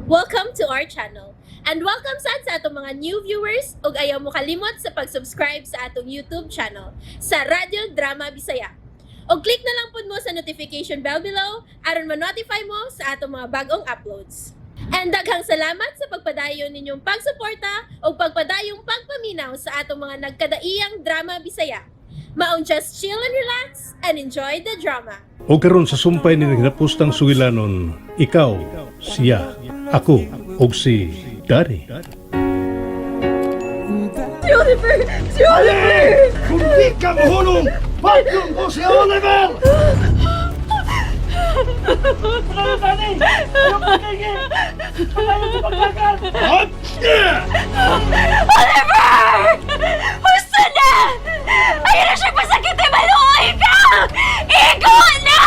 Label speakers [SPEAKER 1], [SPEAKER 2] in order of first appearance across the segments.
[SPEAKER 1] Welcome to our channel. And welcome sad sa atong mga new viewers ug ayaw mo kalimot sa pag-subscribe sa atong YouTube channel sa Radyo Drama Bisaya. Og click na lang pud mo sa notification bell below aron ma-notify mo sa atong mga bagong uploads. And daghang salamat sa pagpadayon ninyong pagsuporta ug pagpadayong pagpaminaw sa atong mga nagkadaiyang drama Bisaya. Maong just chill and relax and enjoy the drama.
[SPEAKER 2] O karon sa sumpay ni nagnapustang sugilanon, ikaw, siya, ako, og si Daddy.
[SPEAKER 1] Si Oliver! Si Oliver!
[SPEAKER 3] Kung di ka mohunong, patyon ko si Oliver!
[SPEAKER 1] Oliver! Husto na! Ayaw na siya pasakit eh! Maluoy ka! Igo na!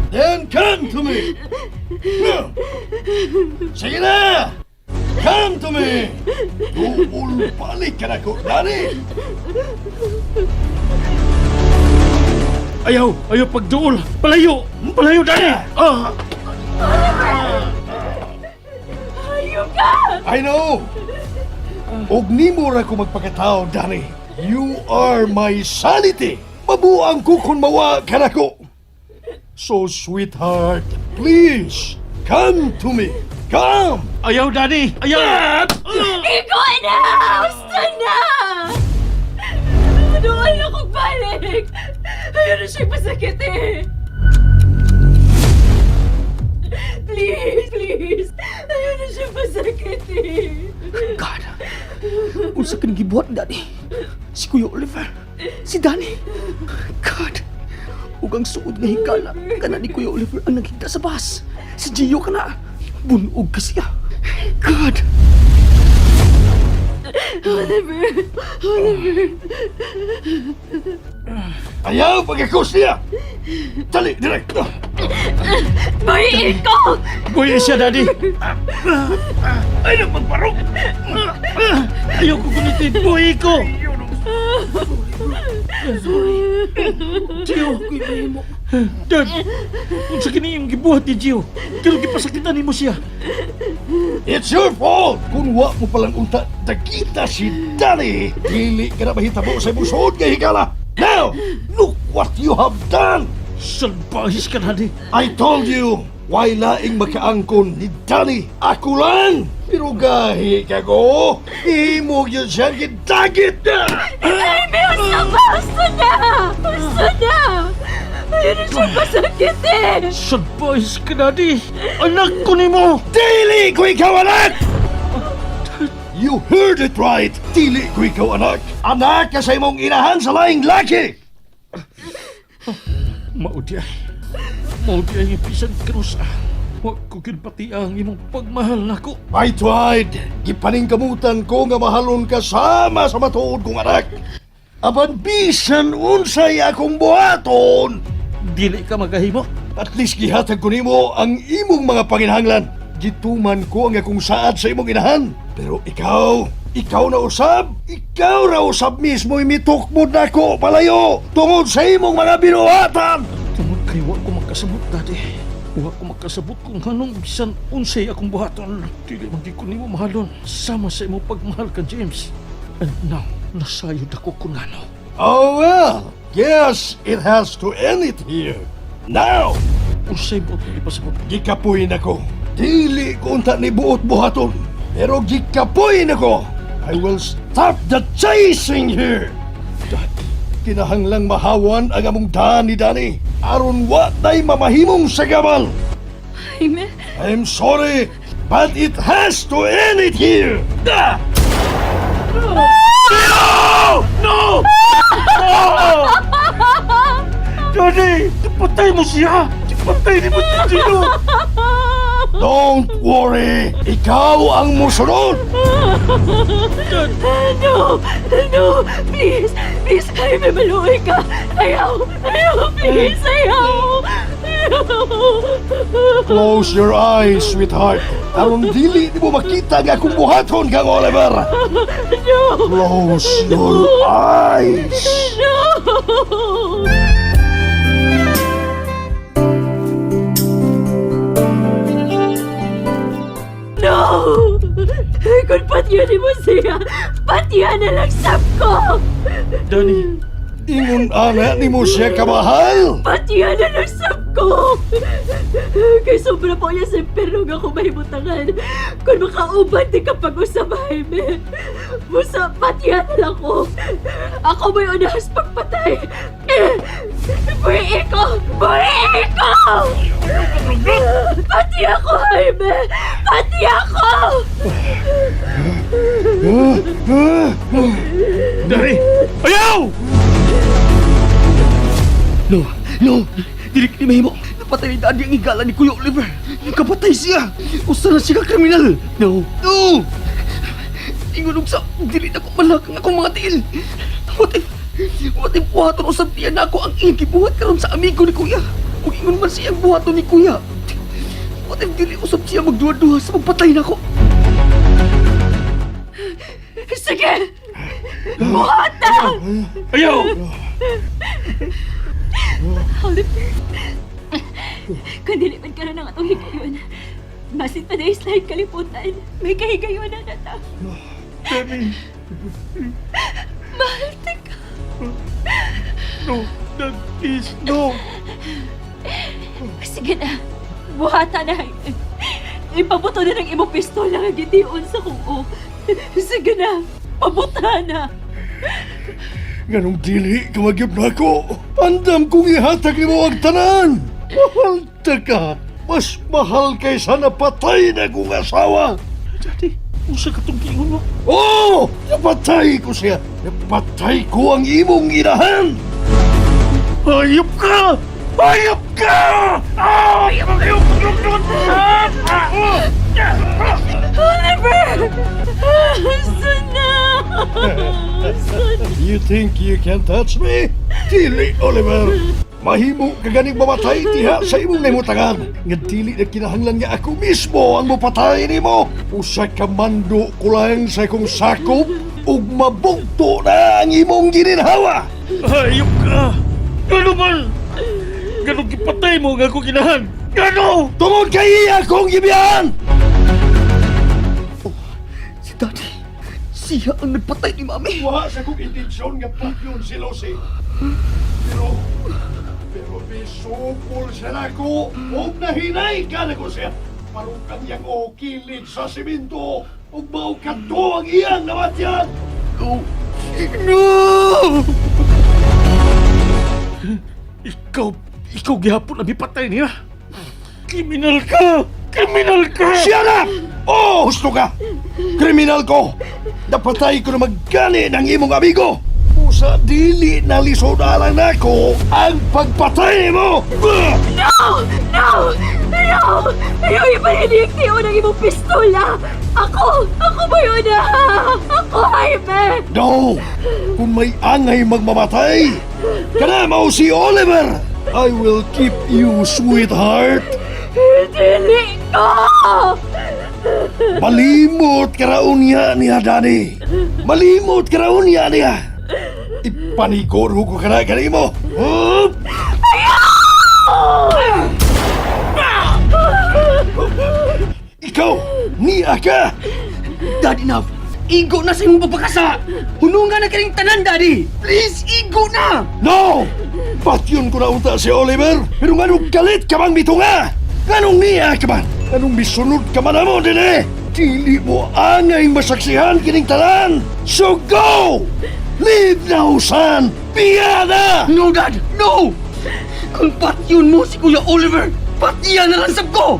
[SPEAKER 3] Then come to me! Sige na! Come to me! Duol balik ka na ko, Danny!
[SPEAKER 4] Ayaw! Ayaw pagduol! Palayo! Palayo, Daddy! Ah!
[SPEAKER 1] Ayaw ka!
[SPEAKER 3] I know! Og nimo ra ko magpakatao, Danny. You are my sanity! Mabuang ko kung mawa ka na ko. So, sweetheart, please, come to me. Come!
[SPEAKER 4] Ayaw, Daddy! Ayaw!
[SPEAKER 1] Igo na! Husto na! Maluoy akong balik! Ayaw na siya pasakit eh! Please, please! Ayaw na siya pasakit eh!
[SPEAKER 5] God, unsa kang gibuhat, Daddy? Si Kuya Oliver, si Danny. God, ug ang suod nga higala kana ni Kuya Oliver ang naghigda sa bus. Si Gio kana, bunog ka siya. God.
[SPEAKER 1] Oliver! Oliver!
[SPEAKER 3] Ayaw pagkakos niya! Dali, direct!
[SPEAKER 1] Boy, ikaw!
[SPEAKER 4] Buhay siya, Daddy!
[SPEAKER 3] Ay, nagpagparok!
[SPEAKER 4] Ayaw ko gunitin! Buhay ko! Gio! Dad! Unsa kini imong gibuhat ni Gio? Pero gipasakitan nimo siya.
[SPEAKER 3] It's your fault! Kung wa mo palang unta, dagita si Danny! Dili ka na mahitabo sa imong suod nga higala! Now, look what you have done!
[SPEAKER 4] Salbahis ka, Daddy!
[SPEAKER 3] I told you, why laing makaangkon ni Danny? Ako lang! Pero gahi ka ko, imo yun siya gidagit na!
[SPEAKER 1] Ay, may husto ba? Husto na! Husto na! Ayaw na siya pasakit eh!
[SPEAKER 4] Salbahis ka, Daddy! Anak ko nimo!
[SPEAKER 3] Dili ko ikaw anak! You heard it right! Dili ko ikaw anak! Anak ka sa imong inahan sa laing laki!
[SPEAKER 4] Maudi ay. Maudi ay bisan krus ah. Wa ko gyud pati ang imong pagmahal nako.
[SPEAKER 3] I tried! Gipaningkamutan ko nga mahalon ka sama sa matuod kong anak! Apan bisan unsay akong buhaton!
[SPEAKER 4] Dili ka magahimo.
[SPEAKER 3] At least gihatag ko nimo ang imong mga panginahanglan. Gituman ko ang akong saad sa imong inahan. Pero ikaw, ikaw na usab, ikaw ra usab mismo imitukmod nako palayo tungod sa imong mga binuhatan.
[SPEAKER 4] Tungod kay wa ko makasabot, Daddy. Wa ko makasabot kung anong bisan unsay akong buhaton. Dili man gyud ko nimo mahalon sama sa imong pagmahal ka, James. And now, nasayod ako kung ano.
[SPEAKER 3] Oh well, guess it has to end it here. Now,
[SPEAKER 4] Unsay buot mo ipasabot?
[SPEAKER 3] gikapoy nako. Dili ko unta ni buot buhaton. Pero gikapoy nako. I will stop the chasing here.
[SPEAKER 4] Dad,
[SPEAKER 3] Kinahanglang mahawan ang among daan ni Danny. Aron wa tay mamahimong sa gamal.
[SPEAKER 1] Jaime?
[SPEAKER 3] I'm sorry, but it has to end it here. Ah!
[SPEAKER 4] No! No! No! Daddy! Patay mo siya! Patay ni mo si Gino!
[SPEAKER 3] Don't worry, ikaw ang musunod.
[SPEAKER 1] No! No! Please! Please, Jaime, maluoy ka! Ayaw! Ayaw! Please! Ayaw! Ayaw!
[SPEAKER 3] Close your eyes, sweetheart. Aron dili nimo makita ang akong buhaton kang Oliver.
[SPEAKER 1] No!
[SPEAKER 3] Close your eyes.
[SPEAKER 1] No!
[SPEAKER 6] patyon mo siya! Patyan na lang sab ko!
[SPEAKER 4] Danny,
[SPEAKER 3] Ingon ana nimo siya kamahal.
[SPEAKER 6] Patyan na lang sab ko! Kay sobra po niya sa impierno nga ako mahimutangan. Kung makauban di ka pag-usap, Jaime. Musa, patyan na lang ko. Ako may unahas pagpatay. Buhi ko! Buhi ko! Pati ako, Jaime! Pati ako!
[SPEAKER 4] Danny! Ayaw!
[SPEAKER 5] No, no! Dili kini mahimo. Napatay ni Daddy ang higala ni Kuya Oliver. Nakapatay siya. Usa na siya ka kriminal. No, no! Ingon og sa dili na ko malak ang akong mga tiil. What if buhaton usab niya na ako ang iyang gibuhat karon sa amigo ni Kuya? Ug ingon man siyang buhaton ni Kuya. What if dili usab siya magduha-duha sa pagpatay nako?
[SPEAKER 6] Sige! Buhata!
[SPEAKER 4] Ayaw!
[SPEAKER 6] Oliver, kung dili man karon ang atong higayon, basin pa na slide kaliputan, may kahigayon na nata.
[SPEAKER 4] Danny!
[SPEAKER 6] Mahal ta ka.
[SPEAKER 4] No! Dad, please, no!
[SPEAKER 6] Sige na, buhata na. Ipabuto na ng imong pistola nga gitiun sa kuo. Sige na, pabuta na.
[SPEAKER 3] Ganong dili ka magyub nako. Andam kong ihatag nimo ang tanan. Mahal ta ka. Mas mahal kaysa napatay na kong asawa.
[SPEAKER 4] Daddy, usa ka tong giingon mo.
[SPEAKER 3] Oo! Napatay ko siya. Napatay ko ang imong inahan.
[SPEAKER 4] Hayop ka! Hayop ka! Ah! Ayaw!
[SPEAKER 6] Oliver! Suna! Suna!
[SPEAKER 3] You think you can touch me? Dili, Oliver! Mahimo ka ganing mamatay diha sa imong nahimutangan. Nga dili na kinahanglan nga ako mismo ang mopatay nimo. Usa ka mando ko lang sa akong sakop ug mabugto na ang imong gininhawa.
[SPEAKER 4] Hayop ka! Gano man? Gano gipatay mo nga akong inahan? Gano?
[SPEAKER 3] Tungod kay iya akong gibiyan!
[SPEAKER 5] Si Daddy, siya ang nagpatay ni Mami.
[SPEAKER 3] Wa sa kong intensyon nga patyon si Lucy. Pero, pero misukol siya nako ug nahinay ka nako siya. Parukang iyang okilid sa simento ug mao kadto ang iyang namatyan.
[SPEAKER 5] No! No!
[SPEAKER 4] Ikaw, ikaw gihapon ang ipatay niya. Kriminal ka! Kriminal ka!
[SPEAKER 3] Siya na! Oh, husto ka! Kriminal ko! Napatay ko na maggani ng imong amigo! Usa dili na lisod alang nako ang pagpatay mo!
[SPEAKER 6] No! No! No! Ayaw iparinig tiyo ng imong pistola! Ako! Ako ba yun ah? Ako, Jaime!
[SPEAKER 3] No! Kung may angay magmamatay, kana mao si Oliver! I will keep you, sweetheart!
[SPEAKER 6] Dili ko!
[SPEAKER 3] Malimot karaon niya niya, Danny! Malimot karaon niya niya! Ipaniguro ko kana kanimo! Hup! Ikaw! Niya ka!
[SPEAKER 5] Daddy Nav, igo na sa imong pagpakasa! Hunungan na kining tanan, Daddy! Please, igo na!
[SPEAKER 3] No! Patyon ko na unta si Oliver! Pero nganong galit ka bang mitunga? Nganong niya ka man? Nganong misunod ka man amo din eh? Dili mo angay masaksihan kining tanan! So go! Leave now, son! Biya na!
[SPEAKER 5] No, Dad! No! Kung patyon mo si Kuya Oliver, patyan na lang sab ko!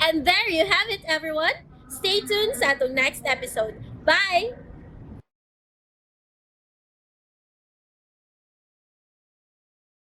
[SPEAKER 1] And there you have it, everyone. Stay tuned sa atong next episode. Bye!